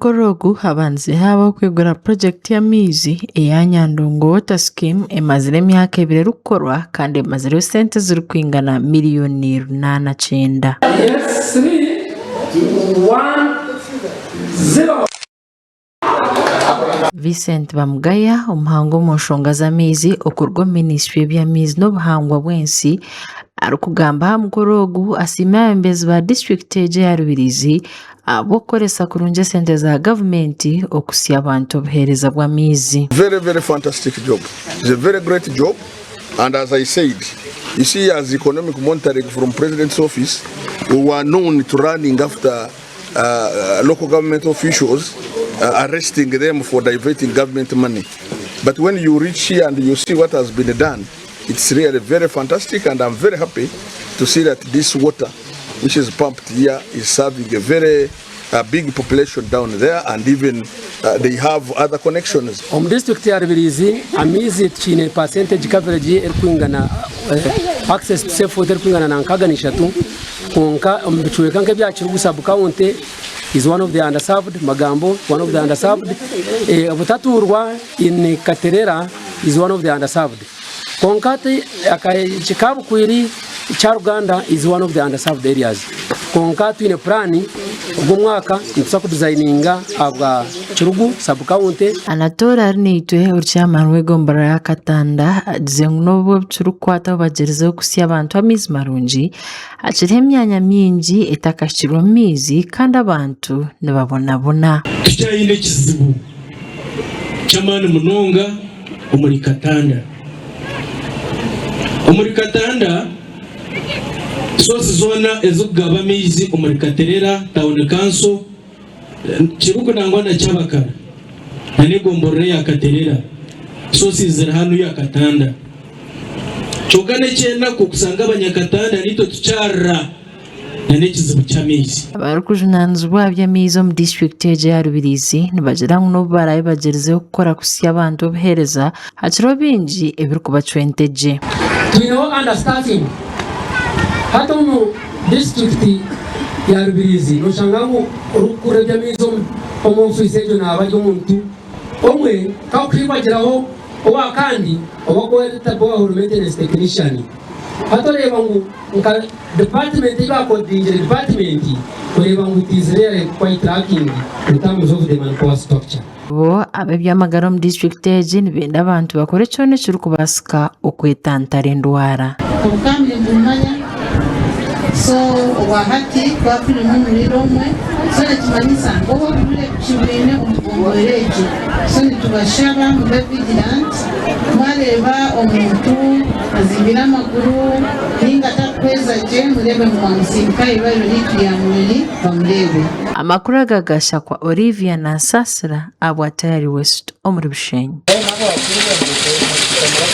mukoro ogu habandize haabaho okwigura purojekiti y'amaizi eya Nyandungu Water Scheme emazire emyaka ebiri erikukorwa kandi emazireho sente ezirikwingana miriyoni 809. Vincent Bamugaya, omuhangu omu nshonga z'amaizi okuruga omu minisitule y'eby'amaizi n'obuhangwa bw'ensi arikugamba aha mukoro ogu asiimire abeebembezi ba disiturikiti egi eya Rubirizi ahabw'okukoresa kurungi esente za gavumenti okuhitsya abantu obuheereza bw'amaizi. Very very fantastic job, it's a very great job and as I said you see as economic monitoring from president's office we were known to running after local government officials arresting them for diverting government money but when you reach here and you see what has been done it's really very fantastic and I'm very happy to see that this water which is pumped here is serving a very uh, big population down there and even uh, they have other connections. Omu disiturikiti ya Rubirizi amaizi tukiine percentage coverage erikwingana eh, access to safe water erikwingana na 63. Kwonka omu bicweka nk'ebya Kirugu sub county is one of the underserved, Magambo one of the underserved, eh, Butatuurwa in Katerera is one of the underserved. Kwonka hati aka Kabukwiri Kyaruganda is one of the underserved areas. Kwonka twine puraani ogu omwaka nituza kudizayininga ahabwa Kirugu sub county. Anatole Arinaitwe ori chairman w'egomborora ya Katanda agize ngu n'obu ebikirikukwataho bagyerizeho kuhitsya abantu amaizi marungi, Hakiriho emyanya mingi etakahikirwemu maizi kandi abantu nibabonabona. Tukyayine ekizibu ky'amaani munonga omuri Katanda. Omuri Katanda, source zoona ezikugaba amaizi omuri Katerera Town Council, Kirugu nangwa na Kyabakara na n'egomborora eya Katerera, sources ziri hanuya Katanda. Kyonka n'eky'enaku kusanga abanyakatanda naitwe tukyarira na n'ekizibu ky'amaizi. Abarikujunaanizibwa aha by'amaizi omu disiturikiti egi eya Rubirizi nibagira ngu n'obu baraabe bagyerizeho kukora kuhitsya abantu obuheereza, hakiriho bingi ebirikubacwa entegye. Twineho under staffing hati omu disiturikiti ya Rubirizi noshanga ngu orikukurira eby'amaizi omu ofiisi egyo naaba ari omuntu omwe kakuhingwagiraho Owa kandi owakweta borehole maintenance technician hati oreeba ngu nka department ei bakodingire department oreeba ngu it is really quite lacking in terms of the manpower structure. Bo ab'eby'amagara omu disiturikiti egi nibenda abantu bakore kyona ekirikubaasika okwetantara endwara. Obukambi nimbumanya so obwahati twatwinemu omurwaire omwe so nikimanyisa ngu obu oburwaire tukibwine omu gomborora egi so nitubashaba mube vigilant mwareeba omuntu azimbire amaguru ninga atakuhweza gye mureebe ngu mwamusindika ahairwariro ryaitu rya Mururi bamureebe. Amakuru aga gashakwa Olivia Nansasira ahabwa Tayari West omuri Bushenyi.